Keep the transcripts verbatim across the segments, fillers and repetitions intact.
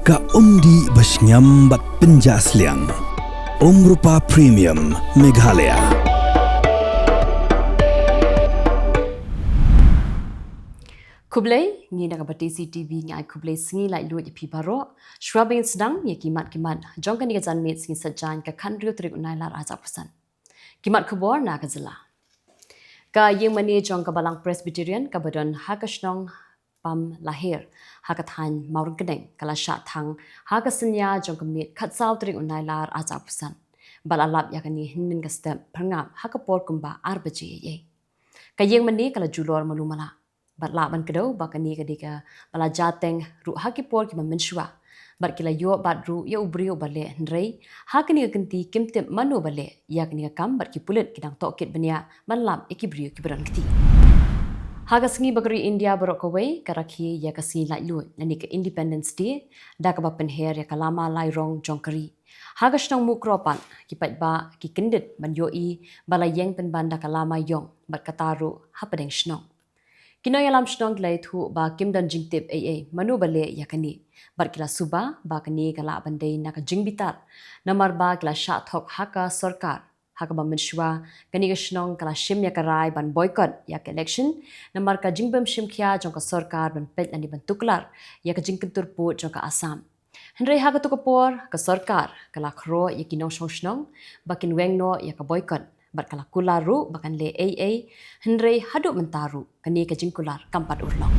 Ka umdih ba shngiam bad pynjah sliang. Umrupa Premium Meghalaya. Khublei, ngi na ka Batesi T V ngi ai khublei sngi laitluid ïa phi baroh. Shuwa ban sdang ïa ki mat ki mat jong kane ka janmiet sngi Saitjaiñ ka khathynriew tarik u Nailar arhajar arphew san. Ki mat khubor na ka jylla. Ka ïingmane jong ka Balang Presbyterian kaba don ha ka shnong Pamlaher ha ka thaiñ Mawryngkneng ka la shah thang ha ka synñia jong ka miet khatsaw tarik u Nailar arhajar arphew san. Bad la lap ïa kane hynnin ka step phyrngap ha ka por kumba ar baje ïa ïa. Ka ïingmane ka la julor malu mala. Bad lah ban kdew ba kane ka dei kaba la jia teng ruh ha ki por kiba mynshuwa. Bad ki la ïoh bat ruh ïa u briew ba leh, hynrei ha kane ka kynti kim tip mano ba leh ïa kane ka kam bad ki pulit ki dang tohkit bniah ban lap ïa ki briew kiba don kti. Ha ka sngi ba ka ri India baroh kawei ka rakhe ïa ka sngi laitluid lane ka Independence Day da kaba pynher ïa ka lama lairong jong ka ri. Ha ka shnong Mukroh pat ki paidbah ki kyndit ban ïohi ba la ïeng pynban da ka lama ïong bad kata ruh hapdeng shnong. Ki nongïalam shnong ki la ïathuh ba kim don jingtip ei ei mano ba leh ïa kane. Bad ki la suba ba kane ka lah ban dei na ka jingbitar namar ba ki la shah thok ha ka sorkar. Ha kaba mynshuwa kane ka shnong ka la shim ïa ka rai ban boycott ïa ka election namar ka jingbym shim khia jong ka sorkar ban peit lane ban tuklar ïa ka jingkyntur pud jong ka Assam. Hynrei ha katu ka por ka sorkar ka la khroh ïa ki nongshong shnong ba kin weng noh ïa ka boycott bad ka la kular ruh ba kan leh ei ei, hynrei haduh mynta ruh kane ka jingkular kam pat urlong.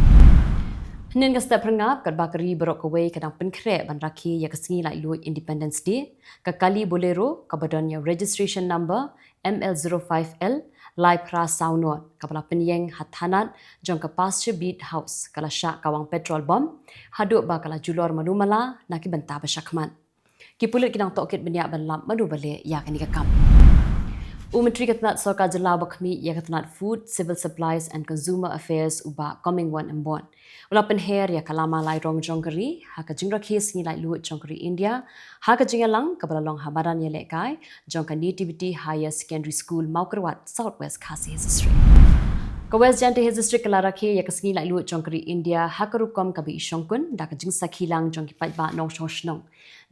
Hynnin ka step phyrngap katba ka ri baroh kawei ka dang pynkhreh ban rakhe ïa ka sngi laitluid Independence Day, ka kali Bolero kaba don ïa u registration number M L zero five L lai phra saw nod kaba la pynïeng ha thanat jong ka Pasture Beat House ka la shah kawang petrol bomb haduh ba ka la julor malu mala na ki bynta ba shakhmat. Ki pulit ki dang tohkit bniah ban lap mano ba leh ïa kane ka kam. U Myntri ka tnat Sorkar Jylla uba khmih ïa ka tnat Food, Civil Supplies and Consumer Affairs u Bah Comingone Ymbon u la pynher ïa ka lama lairong jong ka ri ha ka jingrakhe sngi laitluid jong ka ri India ha ka jingïalang kaba la long ha madan ïalehkai jong ka Nativity Higher Secondary School, Mawkyrwat, South West Khasi Hills District. Ka West Jaiñtia Hills District ka la rakhe ïa ka sngi laitluid jong ka ri India ha ka rukom kaba i shongkun da ka jingsakhi lang jong ki paidbah nongshong shnong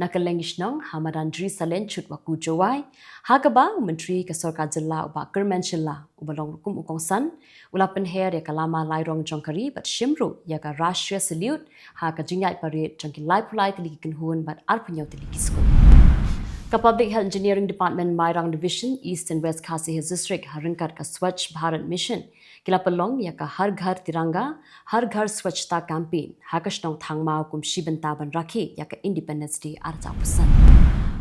na kylleng ki shnong ha madan Jri Salen Chutwakhu Jowai, ha kaba u Myntri ka Sorkar Jylla u Bah Kyrmen Shylla uba long ruh kum u kongsan u la pynher ïa ka lama lairong jong ka ri bad shim ruh ïa ka Rashtriya Salute ha ka jingïaid parade jong ki laiphew lai tylli ki kynhun bad arphew hynñiew tylli ki skul. Ka Public Health Engineering Department, Mairang Division, East and West Khasi Hills District, ha ryngkat ka Swachh Bharat Mission ki la pynlong ïa ka Har Ghar Tiranga, Har Ghar Swachhata Campaign ha ka shnong Thangmaw kum shi bynta ban rakhe ïa ka Independence Day arhajar arphew san.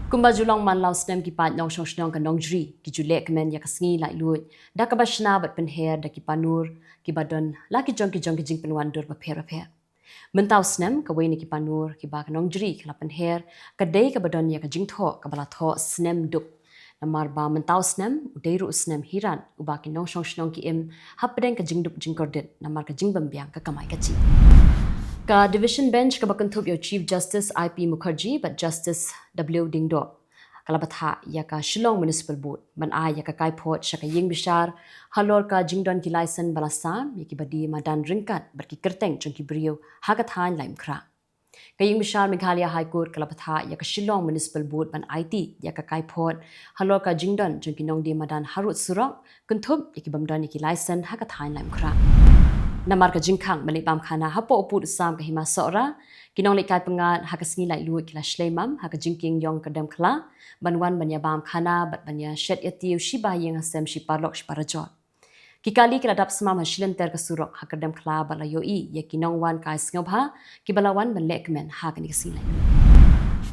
Kumba ju long man la u snem, ki paid nongshong shnong ka Nongjri ki ju lehkmen ïa ka sngi laitluid da kaba shna bad pynher da ki panur kiba don la ki jong ki jong ki jingpynwandur bapher bapher. Mynta u snem kawei na ki panur kiba ka Nongjri ka la pynher ka dei kaba don ïa ka jingthoh kaba la thoh snem duk. Namar ba mynta u snem u dei ruh u snem Hiran uba ki nongshong shnong ki im hapdeng ka jingduk jingkordit namar ka jingbymbiang ka kamai kajih. Ka Division Bench kaba kynthup ïa u Chief Justice I P Mukherjee bad Justice W Diengdoh ka la bthah ïa ka Shillong Municipal Board ban ai ïa ka kaiphod sha ka ïing bishar halor ka jingdon ki laisen ba la sam ïa kiba die madan ryngkat bad ki kyrteng jong ki briew ha ka thaiñ Laitumkhrah. Ka ïing bishar Meghalaya High Court ka la bthah ïa ka Shillong Municipal Board ban aiti ïa ka kaiphod halor ka jingdon jong ki nongdie madan harud surok kynthup ïa ki bym don ïa ki laisen ha ka thaiñ Laitumkhrah. Namar ka jingkhang ban leit bam khana hapoh u pud u sam ka Hima Sohra, ki nongleit kai pyngngad ha ka sngi laitluid ki la shlei mam ha ka jingkieng ïong Kyrdemkhla ban wan ban ïa bam khana bad ban ïa shet ïa tiew shiba ha ïing ha sem, shi paralok shi parajor. Ki kali ki la dap smam ha shilynter ka surok ha Kyrdemkhla bad la ïohi ïa ki nongwan kai sngewbha kiba la wan ban lehkmen ha kane ka sngi laitluid.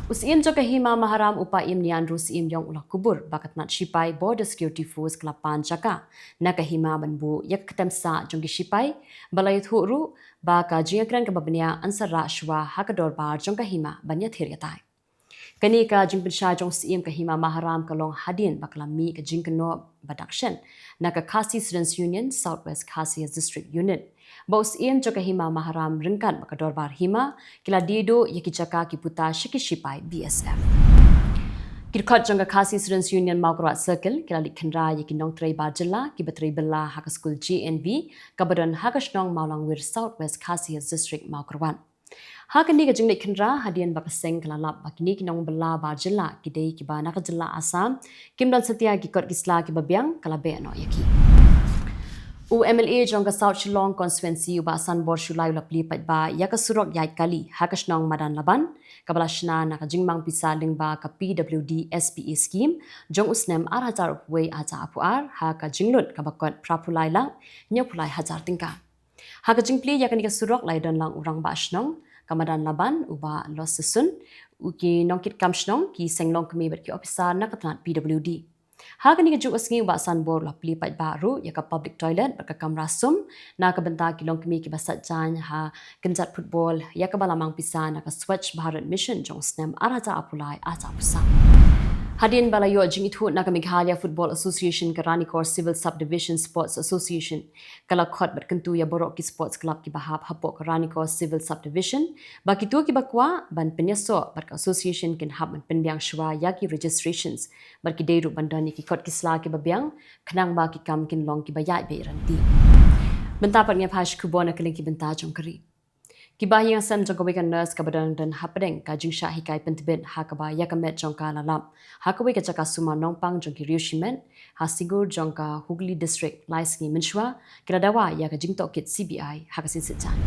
U Syiem jong ka Hima Maharam u Paiem Nianru Syiemliong u la kubur ba ka tnat shipai Border Security Force ka la pan jaka na ka hima ban buh ïa ka ktem sah jong ki shipai, ba la ïathuh ruh ba ka jingïakren kaba bniah yn sa rah shuwa ha ka dorbar jong ka hima ban ïathir ïatai. Kane ka jingpynshai jong u Syiem ka Hima Maharam ka long hadien ba ka la mih ka jingkynnoh ba dak shen na ka Khasi Students Union South West Khasi Hills District Unit ba u Syiem jong ka Hima Maharam ryngkat bad ka dorbar hima ki la die duh ïa ki jaka ki puta sha ki shipai B S F. Ki dkhot jong ka Khasi Students Union Mawkyrwat Circle ki la leit khynra ïa ki nongtrei bar jylla kiba trei bylla ha ka skul J N V kaba don ha ka shnong Mawlangwir, South West Khasi Hills District, Mawkyrwat. Ha kane ka jingleit khynra, hadien ba ka seng ka la lap ba kine ki nongbylla bar jylla ki dei kiba na ka jylla Assam, kim don satia ki kot ki sla kiba biang, ka la beh noh ïa ki. U M L A jong ka South Shillong Constituency u Bah Sanbor Shullai u la plie paidbah ïa ka surok ïaid kali ha ka shnong Madan Laban, kaba la shna na ka jingmang pisa lyngba ka P W D S P A scheme jong u snem ar hajar arphew wei ar hajar arphew ar, ha ka jinglut kaba kot phra phew lai lak hynñiew phew lai hajar tyngka. Ha ka jingplie ïa kane ka surok la ïadon lang u rangbah shnong ka Madan Laban, u Bah Los Sesun, u, ki nongkitkam shnong, ki seng longkmie bad ki ophisar na ka tnat P W D. Ha kane kajuh ka sngi u Bah Sanbor u la plie paidbah ruh ïa ka public toilet bad ka kamra sum na ka bynta ki longkmie kiba sait jaiñ ha kynjat football, ïa kaba la mang pisa na ka Swachh Bharat Mission jong u snem ar hajar arphew lai ar hajar arphew saw. Hadien ba la ïoh jingithuh na ka Meghalaya Football Association, ka Ranikor Civil Subdivision Sports Association ka la khot bad kyntu ïa baroh ki sports club kiba hap hapoh ka Ranikor Civil Subdivision ba kito kiba kwah ban pynïasoh bad ka association kin hap ban pynbiang shuwa ïa ki registrations bad ki dei ruh ban don ïa ki kot ki sla kiba biang, khnang ba ki kam kin long kiba ïaid beit ryntih. Mynta pat ngin ïa phai sha ki khubor na ka liang ki bynta jong ka ri. Kiba ïeng sem jong kawei ka nurse kaba dang don hapdeng ka jingshah hikai pyntbit ha kaba ïa ka met jong ka la lap ha kawei ka jaka sumar nongpang jong ki riew shimet ha Singur jong ka Hooghly District lai sngi mynshuwa, ki la dawa ïa ka jingtohkit C B I ha ka sngi Saitjaiñ.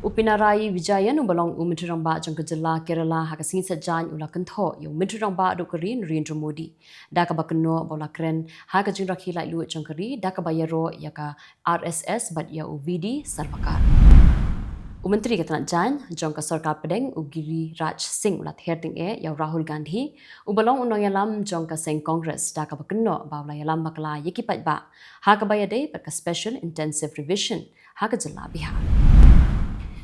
U Pinarayi Vijayan uba long u Myntri Rangbah jong ka jylla Kerala ha ka sngi Saitjaiñ u la kynthoh ïa u Myntri Rangbah duh ka ri Narendra Modi da kaba kynnoh ba u la kren ha ka jingrakhe laitluid jong ka ri da kaba ïaroh ïa ka R S S bad ïa u V D Sarvarkar. U Myntri ka tnat jaiñ jong ka sorkar pdeng u Giriraj Singh u la ther tyngeh ïa u Rahul Gandhi uba long u nongïalam jong ka seng Congress da kaba kynnoh ba u la ïalam bakla ïa ki paidbah ha kaba ïadei bad ka Special Intensive Revision ha ka jylla Bihar.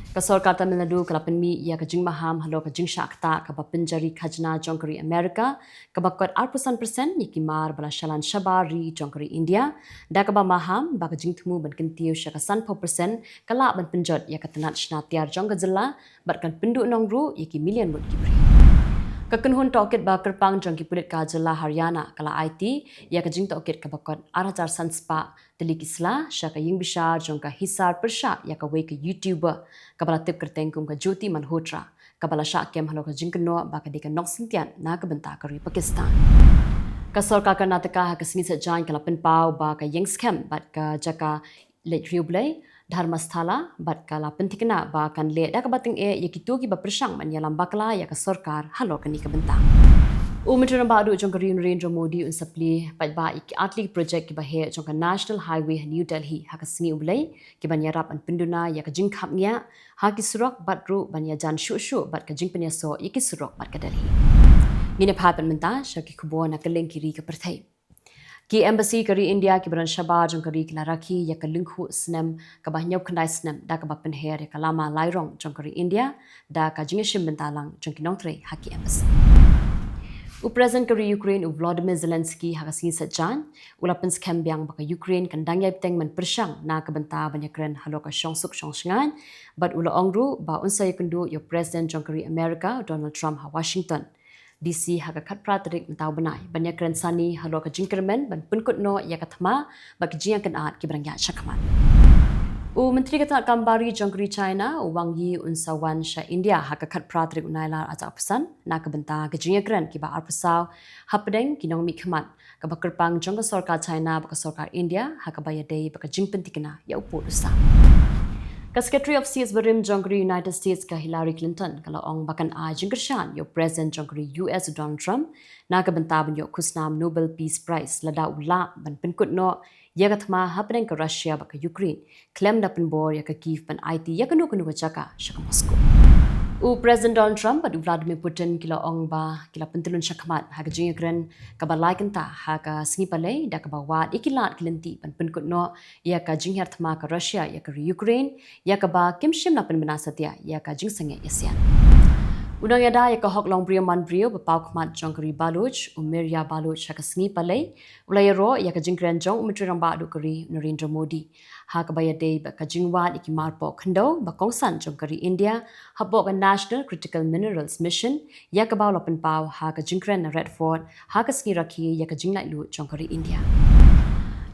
Ka sorkar Tamil Nadu ka la pynmih ïa ka jingmaham halor ka jingshah ktah kaba pynjari khajna jong ka ri Amerika kaba kot arphew san percent ïa ki mar ba la shalan shabar ri jong ka ri India, da kaba maham ba ka jingthmu ban kyntiew sha ka sanphew percent ka lah ban pynjot ïa ka tnat shna tiar jong ka jylla bad kan pynduhnong ruh ïa ki million ngut ki briew. Ka kynhun tohkit ba kyrpang jong ki pulit ka jylla Haryana ka la aiti ïa ka jingtohkit kaba kot ar hajar san spah tylli ki sla sha ka ïing bishar jong ka Hisar pyrshah ïa kawei ka YouTuber kaba la tip kyrteng kum ka Jyoti Malhotra, kaba la shah kem halor ka jingkynnoh ba ka dei ka nongsyntiat na ka bynta ka ri Pakistan. Ka sorkar Karnataka ha ka sngi Saitjaiñ ka la pynpaw ba ka ïeng skhem bad ka jaka leit riewblei Dharmasthala bad ka la pynthikna ba kan leh da kaba tyngeh ïa kito kiba pyrshang ban ïalam bakla ïa ka sorkar halor kane ka bynta. U Myntri Rangbah duh jong ka ri Narendra Modi un sa plie paidbah ïa ki artylli ki projek kiba heh jong ka National Highway ha New Delhi ha ka sngi U Blei, kiban ïarap ban pynduna ïa ka jingkhapngiah ha ki surok bad ruh ban ïajan shuh shuh bad ka jingpynïasoh ïa ki surok bad ka Delhi. Ngin ïa phai pat mynta sha ki khubor na kylleng ki ri ka pyrthei. Ki embassy ka ri India kiba don shabar jong ka ri ki la rakhe ïa ka lyngkhuh snem kaba hynñiew khyndai snem da kaba pynher ïa ka lama lairong jong ka ri India da ka jingïashim bynta lang jong ki nongtrei ha ki embassy. U President ka ri Ukraine u Volodymyr Zelensky ha ka sngi Saitjaiñ u la pynskhem biang ba ka Ukraine kan dang ïai bteng ban pyrshang na ka bynta ban ïakren halor ka shongsuk shongshngaiñ, bad u la ong ruh ba un sa ïakynduh ïa u President jong ka ri Amerika u Donald Trump ha Washington D C ha ka khatphra tarik mynta u bnai ban ïakren sani halor ka jingkyrmen ban pynkut noh ïa ka thma bad ka jingïakynad kiba dang ïaid shakhmat. U Myntri ka tnat kam bari jong ka ri China u Wang Yi un sa wan sha India ha ka khatphra tarik u Nailar ar hajar arphew san na ka bynta ka jingïakren kiba arphew saw hapdeng ki nongmihkhmat kaba kyrpang jong ka sorkar China bad ka sorkar India ha kaba ïadei bad ka jingpynthikna ïa u pud u sam. Ka Secretary of State barim jong ka ri United States ka Hillary Clinton ka la ong ba kan ai jingkyrshan ïa u President jong ka ri U S u Donald Trump na ka bynta ban ïoh khusnam Nobel Peace Prize lada u lah ban pynkut noh ïa ka thma hapdeng ka Russia bad ka Ukraine khlem da pynbor ïa ka Kyiv ban aiti ïa kano kano ka jaka sha ka Moscow. U President Donald Trump bad u Vladimir Putin ki la ong ba ki la pyntyllun shakhmat ha ka jingïakren kaba lai kynta ha ka sngi Palei da kaba wad ïa ki lad ki lynti ban pynkut noh ïa ka jinghiar thma ka Russia ïa ka ri Ukraine, ïa kaba kim shym la pynbna satia ïa ka jingsangeh ïasiat. U nongïada ïa ka hok longbriew manbriew ba paw khmat jong ka ri Baloch u Mirya Baloch ha ka sngi Palei u la ïaroh ïa ka jingkren jong u Myntri Rangbah duh ka ri Narendra Modi ha kaba ïadei bad ka jingwad ïa ki mar poh khyndew ba kongsan jong ka ri India hapoh ka National Critical Minerals Mission, ïa kaba u la pynpaw ha ka jingkren na Red Fort ha ka sngi rakhe ïa ka jinglaitluid jong ka ri India.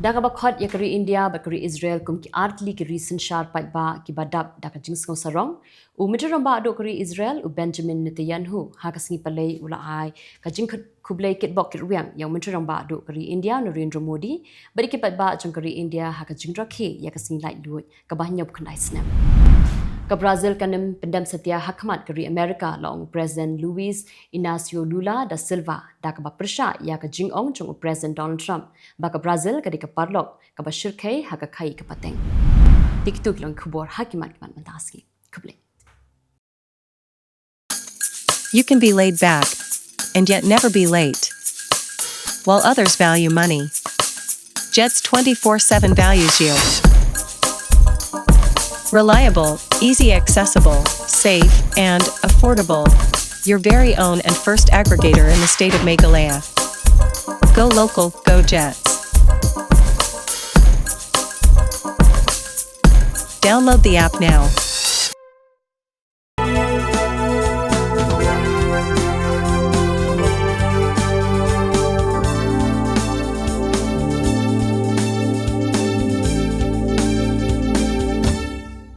Da kaba khot ïa ka ri India bad ka ri Israel kum ki artylli ki ri synshar paidbah kiba dap da ka jingsngew sarong, u Myntri Rangbah duh ka ri Israel u Benjamin Netanyahu ha ka sngi Palei u la ai ka jingkhublei kitbok kitrwiang ïa u Myntri Rangbah duh ka ri India Narendra Modi bad ïa ki paidbah jong ka ri India ha ka jingrakhe ïa ka sngi laitluid kaba hynñiewphew khyndai snem. Ka Brazil kan ym pyndem satia ha khmat ka ri America, la ong u President Luiz Inacio Lula da Silva, da kaba pyrshah ïa ka jingong jong u President Donald Trump ba ka Brazil ka dei ka paralok kaba shyrkhei ha ka khaii ka pateng. Te kito ki long ki khubor ha khmat khmat mynta ka sngi. Khublei. You can be laid back and yet never be late. While others value money, Jets twenty-four seven values you. Reliable, easy accessible, safe, and affordable. Your very own and first aggregator in the state of Meghalaya. Go local, go Jets. Download the app now.